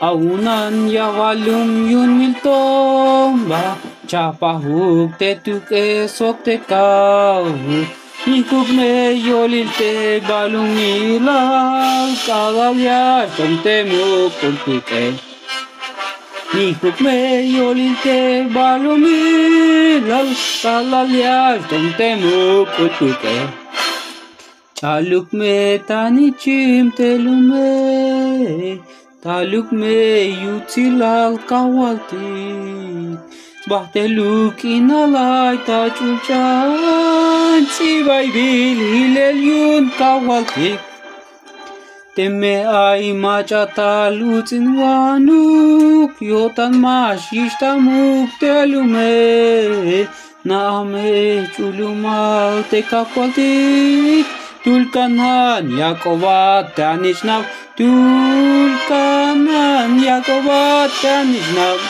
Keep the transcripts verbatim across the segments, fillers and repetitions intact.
Awunan ya balum yu'un miltomba, chajpajuk te tuk'e sok te kaw. Nijkuk me yolil te balumilal, k'alal ya xtom te muk'ul tuk'e. Nijkuk me yolil te balumilal, k'alal ya xtom te muk'ul tuk'e. Ch'aluk me ta nichim te lume, taluk me yutsilal Kajwaltik. Sbajteluk k'inal ay ta ch'ulchan, ts'ibaybil jilel yu'un Kajwaltik. Teme ay mach'a tal uts'inwanuk, yo'tan ma xyixtamuk te lume. Na'a me jch'ulumal te Kajwaltik, tulkanan yak'obat te anich'nab, tulkanan yak'obat te anich'nab.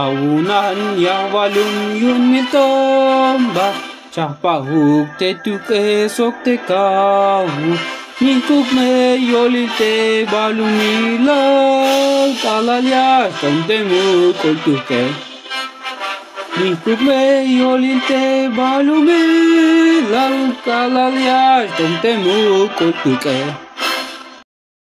Awunan ya balum yu'un miltomba, chajpajuk te tuk'e sok te kaw. Nijkuk me yolil te balumilal, k'alal ya xtom te muk'ul tuk'e. Nijkuk me yolil te balumilal, k'alal ya xtom te muk'ul tuk'e.